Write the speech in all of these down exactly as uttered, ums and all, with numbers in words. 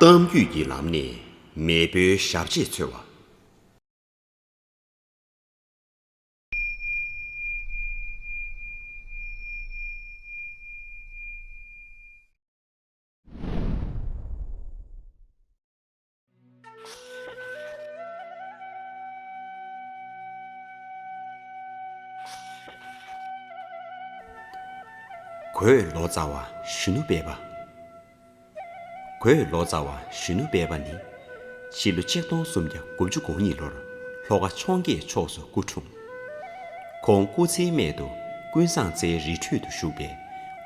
གཏམ་རྒྱུད་ཀྱི་ལམ་ནས་མེས་པོའི་ཞབས་རྗེས་འཚོལ་བ། གོས་ལོ་ཙཱ་བ་གཞོན་ནུ་དཔལ་བ། གོས་ལོ་ཙཱ་བ་གཞོན་ནུ་དཔལ་བ་ནི། ཕྱི་ལོ་ཆིག་སྟོང་སུམ་བརྒྱ་དགུ་བཅུ་གོ་གཉིས་ལོར་ལྷོ་ཁ་འཕྱོངས་རྒྱས་ཕྱོགས་སུ་སྐུ་འཁྲུངས། ཁོང་སྐུ་ཚེའི་སྨད་དུ་ཀུན་བཟང་རྩེའི་རི་ཁྲོད་དུ་བཞུགས་པས།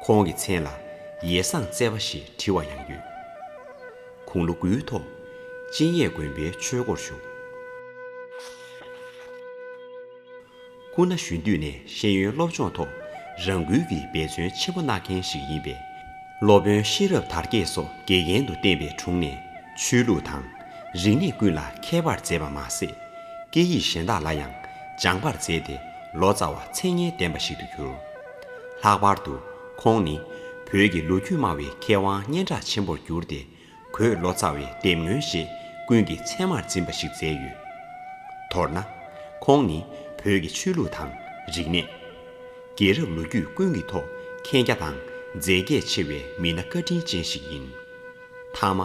ཁོང་གི་མཚན་ལ་ཡེ་བཟང་རྩེ་བ་ཞེས་བྲི་བ་ཡང་ཡོད། དགུང་ལོ་དགུའི་ཐོག་སྤྱན་གཡས་དགོན་པའི་ཆོས་སྒོར་ཞུགས། སྐུ་ན་གཞོན་དུས་ནས་ཤེས་ཡོན་སློབ་སྦྱོང་ཐོག་རང་འགུལ་གྱིས་འབད་བརྩོན་ཆེན་པོ་གནང་མཁན་ཞིག་ཡིན་པས། སློབ་དཔོན་ཤེས་རབ་དར་རྒྱས་སོགས་དགེ་རྒན་དུ་བསྟེན་པའི་དྲུང་ནས་ཆོས་ལུགས་དང་རིག་གནས་ཀུན་ལ་མཁས་པར་མཛད་པ་མ་ཟད། སྐད་ཡིག་གཞན་དག་ལ་ཡང་སྦྱངས་པར་མཛད་དེ། ལོ་ཙཱ་བ་མཚན་སྙན་ལྡན་པ་ཞིག་ཏུ་གྱུར། ལྷག་པར་དུ་ཁོང་ནི་བོད་ཀྱི་ལོ་རྒྱུས་སྨྲ་བའི་མཁས་དབང་སྙན་གྲགས་ཆེན་པོར་གྱུར་ཏེ། གོས་ལོ་ཙཱ་བའི་དེབ་སྔོན་ཞེས་ཀུན་གྱིས་ཚད་མར་འཛིན་པ་ཞིག་མཛད་ཡོད། མདོར་ན། ཁོང་ནི་བོད་ཀྱི་ཆོས་ལུགས་དང་རིག་གནས། རྒྱལ་རབས་ལོ་རྒྱུས་ཀུན་གྱི་ཐོག་མཁྱེན་རྒྱ་དང་མཛད་རྒྱས་ཆེ་བའི་མི་སྣ་བཀའ་དྲིན་ཅན་ཞིག་ཡིན། མཐའ་མ་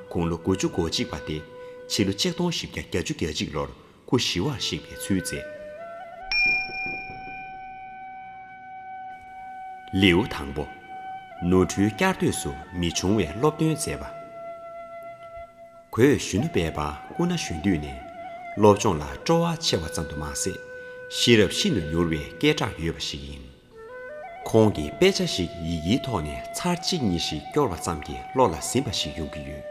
དགུང་ལོ་དགུ་བཅུ་གོ་གཅིག་པ་སྟེ། ཕྱི་ལོ་ཆིག་སྟོང་བཞི་བརྒྱ་བརྒྱད་ཅུ་གྱ་གཅིག་ལོར་སྐུ་ཞི་བར་གཤེགས་པའི་ཚུལ་མཛད། ལེའུ་དང་པོ། ནོར་འཁྲུལ་བསྐྱར་ཟློས་སུ་མི་འབྱུང་བའི་སློབ་སྟོན་མཛད་པ། གོས་གཞོན་ནུ་དཔལ་བ་སྐུ་ན་གཞོན་དུས་ནས་སློབ་སྦྱོང་ལ་སྤྲོ་བ་ཆེ་བ་ཙམ་དུ་མ་ཟད། ཤེས་རབ་ཤིན་ཏུ་མྱུར་བའི་སྐད་གྲགས་ཡོད་པ་ཞིག་ཡིན། ཁོང་གིས་དཔེ་ཆ་ཞིག་ཡི་གེའི་ཐོག་ནས་ཚར་གཅིག་གཉིས་ཤིག་སྐྱོར་བ་ཙམ་གྱིས་བློ་ལ་ཟིན་པ་ཞིག་ཡོང་གི་ཡོད།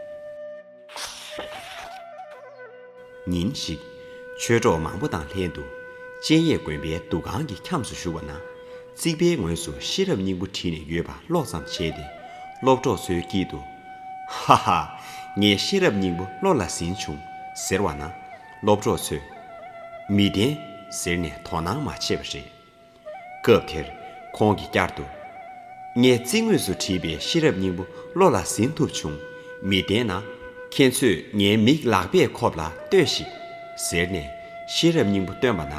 ཉིན་ཞིག་ཆོས་གྲོགས་མང་པོ་དང་ལྷན་དུ་སྤྱན་གཡས་དགོན་པའི་འདུ་ཁང་གི་ཁྱམས་སུ་བཞུགས་པ་ན། རྩིག་པའི་ངོས་སུ་ཤེས་རབ་སྙིང་པོ་བྲིས་ནས་ཡོད་པ་ཀློག་ཙམ་བྱས་ཏེ། སློབ་གྲོགས་ཚོའི་དཀྱིལ་དུ། ཧ་ཧ། ངས་ཤེས་རབ་སྙིང་པོ་བློ་ལ་ཟིན་བྱུང་། ཟེར་བ་ན། སློབ་གྲོགས་ཚོས། མི་བདེན། ཟེར་ནས་དོ་སྣང་མ་བྱས་པ་རེད། སྐབས་དེར་ཁོང་གིས་བསྐྱར་དུ། ངས་རྩིག་ངོས་སུ་བྲིས་པའི་ཤེས་རབ་སྙིང་པོ་བློ་ལ་ཟིན་ཐུབ་བྱུང་། མི་བདེན་ན། ཁྱེད་ཚོས་ངའི་མིག་ལག་པས་ཁོབ་ལ་ལྟོས་ཤིག། ཟེར་ནས་ཤེས་རབ་སྙིང་པོ་སྟོན་པ་ན།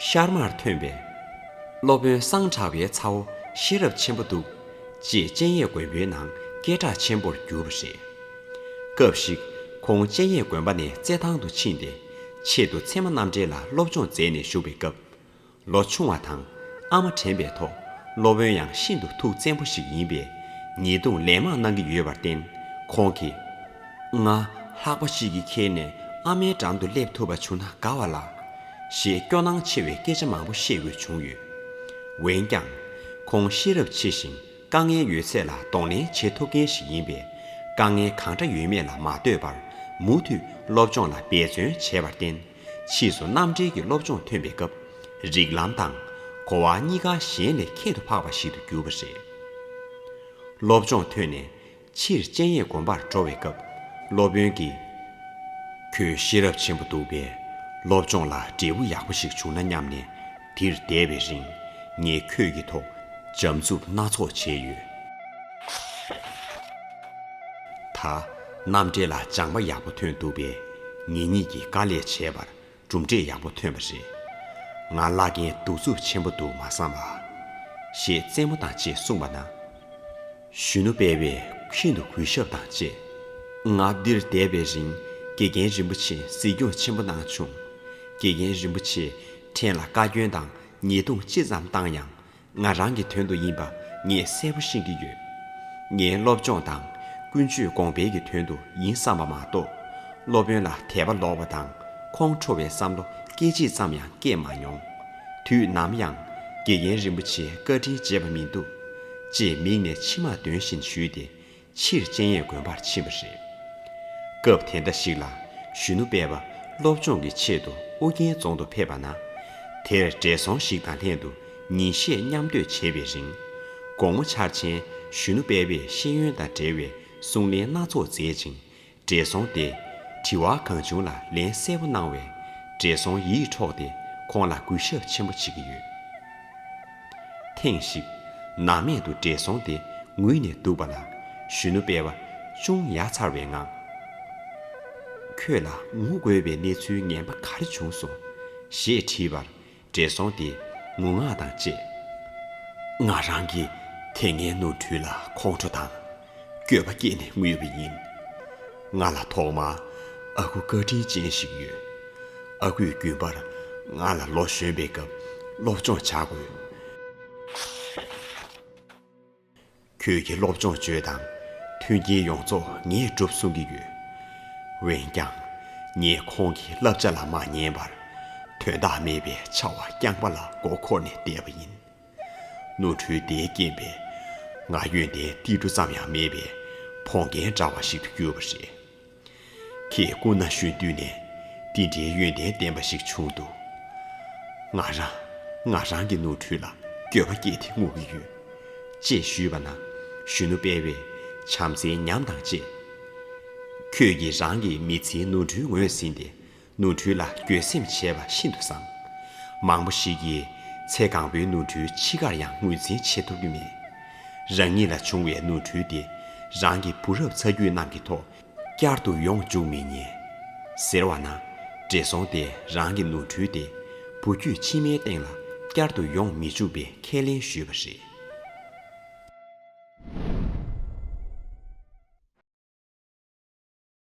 ཤར་མར་ཐོན་པས། སློབ་དཔོན་སངས་གྲགས་པའི་ཚ་བོ་ཤེས་རབ་ཆེན་པོ་འདུག། ཅེས་སྤྱན་གཡས་དགོན་པའི་ནང་སྐད་གྲགས་ཆེན་པོར་གྱུར་པ་རེད། སྐབས་ཤིག་ཁོང་སྤྱན་གཡས་དགོན་པ་ནས་རྩེད་ཐང་དུ་ཕྱིན་ཏེ། ཆེད་དུ་ཚེ་མ་རྣམ་འགྲེལ་ལ་སློབ་སྦྱོང་མཛད་ནས་བཞུགས་པའི་སྐབས། ལོ་ཆུང་བ་དང་ཨ་མ་དྲན་པའི་ཐོག་སློབ་དཔོན་ཡང་ཤིན་ཏུ་ཐུགས་བཙན་པོ་ཞིག་ཡིན་པས། ཉེས་རྡུང་ལན་མང་གནང་གི་ཡོད་པར་བརྟེན། ཁོང་གིས། ང་ལྷགས་པ་ཞིག་གིས་ཁྱེར་ནས་ཨ་མའི་འགྲམ་དུ་སླེབས་ཐུབ་པ་བྱུང་ན་དགའ་བ་ལ། ཞེས་སྐྱོ་སྣང་ཆེ་བའི་སྐད་ཆ་མང་པོ་བཤད་དགོས་བྱུང་ཡོད། འོན་ཀྱང་། ཁོང་ཤེས་རབ་ཆེ་ཞིང་དཀའ་ངལ་ཡོད་ཚད་ལ་གདོང་ལེན་བྱེད་ཐུབ་མཁན་ཞིག་ཡིན་པས། དཀའ་ངལ་གང་འདྲ་ཡོད་མེད་ལ་མ་ལྟོས་པར་མུ་མཐུད་སློབ་སྦྱོང་ལ་འབད་བརྩོན་བྱས་པར་བརྟེན། ཕྱིས་སུ་རྣམ་འགྲེལ་གྱི་སློབ་སྦྱོང་ཐོན་པའི་སྐབས། རིགས་ལམ་དང་གོ་བ་གཉིས་ཀ་གཞན་ལས་ཁྱད་དུ་འཕགས་པ་ཞིག་ཏུ་གྱུར་པ་རེད། སློབ་སྦྱོང་ཐོན་ནས་ཕྱིར་སྤྱན་གཡས་དགོན་པར་འགྲོ་བའི་སྐབས། སློབ་དཔོན་གྱིས། ཁྱོད་ཤེས་རབ་ཆེན་པོ་འདུག་པས། སློབ་སྦྱོང་ལ་འབྲས་བུ་ཡག་པོ་ཞིག་བྱུང་ན་སྙམ་ནས། འདིར་བསྡད་པའི་རིང་ངས་ཁྱོད་ཀྱི་ཐོག་འཇམ་རྩུབ་སྣ་ཚོགས་བྱས་ཡོད། ད་རྣམ་འགྲེལ་ལ་སྦྱངས་པ་ཡག་པོ་ཐོན་འདུག་པས། ངེད་གཉིས་ཀྱིས་དཀའ་ལས་བྱས་པར་གྲུབ་འབྲས་ཡག་པོ་ཐོན་པ་རེད། ང་བླ་རྒན་གདུག་རྩུབ་ཆེན་པོ་འདུག་མ་བསམ་པ། ཞེས་རྩེད་མོ་དང་བཅས་གསུངས་པ་ན། གཞོན་ནུ་དཔལ་བས་ཤིན་ཏུ་གུས་ཞབས་དང་བཅས། ང་འདིར་བསྡད་པའི་རིང་། དགེ་རྒན་རིན་པོ་ཆེས་གཟིགས་སྐྱོང་ཆེན་པོ་གནང་བྱུང་། དགེ་རྒན་རིན་པོ་ཆེས་ཕྲན་ལ་བཀའ་བཀྱོན་དང་ཉེས་རྡུང་ཅི་ཙམ་བཏང་ཡང་། ང་རང་གི་དོན་དུ་ཡིན་པ་ངས་གསལ་པོ་ཤེས་ཀྱི་ཡོད། ངའི་སློབ་སྦྱོང་དང་ཀུན་སྤྱོད་གོང་འཕེལ་གྱི་དོན་དུ་ཡིན་བསམ་པ་མ་གཏོགས། སློབ་དཔོན་ལ་དད་པ་ལོག་པ་དང་ཁོང་ཁྲོ་བའི་བསམ་བློ་སྐད་ཅིག་ཙམ་ཡང་སྐྱེས་མ་མྱོང་། དུས་ནམ་ཡང་དགེ་རྒན་རིན་པོ་ཆེའི་བཀའ་དྲིན་བརྗེད་པ་མི་འདུག། ཅེས་མིག་ནས་མཆི་མ་འདོན་བཞིན་ཞུས་ཏེ། ཕྱིར་སྤྱན་གཡས་དགོན་པར་ཕྱིན་པ་རེད། སྐབས་དེ་འདྲ་ཞིག་ལ་གཞོན་ནུ་དཔལ་བ་སློབ་སྦྱོང་གི་ཆེད་དུ་ཨུ་རྒྱན་རྫོང་དུ་ཕེབས་པ་ན། དེར་བགྲེས་སོང་ཞིག་དང་ལྷན་དུ་ཉིན་ཤས་མཉམ་སྡོད་བྱས་པའི་རིང་། དགོང་མོ་འཆར་ཅན་གཞོན་ནུ་དཔལ་བས་ཤེས་ཡོན་དང་འབྲེལ་བའི་གསུང་གླེང་སྣ་ཚོགས་མཛད་ཅིང་། བགྲེས་སོང་དེས་དྲི་བ་གང་བྱུང་ལ་ལན་གསལ་པོ་གནང་བས། བགྲེས་སོང་ཡིད་འཕྲོག་སྟེ་ཁོང་ལ་གུས་ཞབས་ཆེན་པོ་བྱེད་ཀྱི་ཡོད། ཐེངས་ཤིག་ནམ་སྨད་དུ་བགྲེས་སོང་དེ་ངུས་ནས་འདུག་པ་ལ། གཞོན་ནུ་དཔལ་བ་ཅུང་ཡ་མཚར་བའི་ངང་ ཁྱོད་ལ་ངུ་དགོས་པའི་གནས་ཚུལ་ངན་པ་ག་རེ་བྱུང་སོང་ཞེས་དྲིས་པར། བགྲེས་སོང་དེས་ངུ་ངག་དང་བཅས། ང་རང་གིས་དེ་སྔའི་ནོར་འཁྲུལ་ལ་ཁོང་ཁྲོ་དང་འགྱོད་པ་སྐྱེས་ནས་ངུས་པ་ཡིན། ང་ལ་ཐོག་མར་ཨ་ཁུ་བཀའ་དྲིན་ཅན་ཞིག་ཡོད། ཨ་ཁུས་རྒྱུན་པར་ང་ལ་ལོ་གཞོན་པའི་སྐབས་སློབ་སྦྱོང་བྱ་དགོས། ཁྱོད་ཀྱིས་སློབ་སྦྱོང་བྱོས་དང་། མཐུན་རྐྱེན་ཡོངས་རྫོགས་ངས་སྒྲུབ་གསུང་གི་ཡོད། འོན་ཀྱང་། ངས་ཁོང་གི་བསླབ་བྱ་ལ་མ་ཉན་པར། དོན་དག་མེད་པའི་བྱ་བ་རྐྱང་པ་ལ་མགོ་འཁོར་ནས་བསྡད་པ་ཡིན། ནོར་འཁྲུལ་དེའི་རྐྱེན་པས། ང་ཡོན་ཏན་ཏིལ་འབྲུ་ཙམ་ཡང་མེད་པའི་བོང་རྒན་འདྲ་བ་ཞིག་ཏུ་གྱུར་པ་རེད། ཁྱེད་སྐུ་ན་གཞོན་དུས་ནས་འདི་འདྲའི་ཡོན་ཏན་ལྡན་པ་ཞིག་བྱུང་འདུག། ང་རང་ང་རང་གི་ནོར་འཁྲུལ་ལ་འགྱོད་པ་སྐྱེས་ཏེ་ངུ་གི་ཡོད། ཅེས་ཞུས་པ་ན། གཞོན་ནུ་དཔལ་བས་བྱམས་བརྩེའི་ཉམས་དང་བཅས། ཁྱོད་ཀྱིས་རང་གི་མི་ཚེའི་ནོར་འཁྲུལ་ངོས་ཟིན་ཏེ། ནོར་འཁྲུལ་ལ་འགྱོད་སེམས་བྱས་པ་ཤིན་ཏུ་བཟང་། མང་པོ་ཞིག་གིས་ཚེ་གང་པོའི་ནོར་འཁྲུལ་འཆི་ཁར་ཡང་ངོས་འཛིན་བྱེད་ཐུབ་ཀྱི་མེད། རང་ཉིད་ལ་བྱུང་བའི་ནོར་འཁྲུལ་དེ་རང་གི་བུ་རབས་ཚ་རྒྱུད་རྣམས་ཀྱི་ཐོག་བསྐྱར་དུ་ཡོང་འཇུག་མི་ཉན། ཟེར་བ་ན། བགྲེས་སོང་དེས་རང་གི་ནོར་འཁྲུལ་དེ་བུ་རྒྱུད་ཕྱི་མའི་སྟེང་ལ་བསྐྱར་དུ་ཡོང་མི་འཇུག་པའི་ཁས་ལེན་ཞུས་པ་རེད།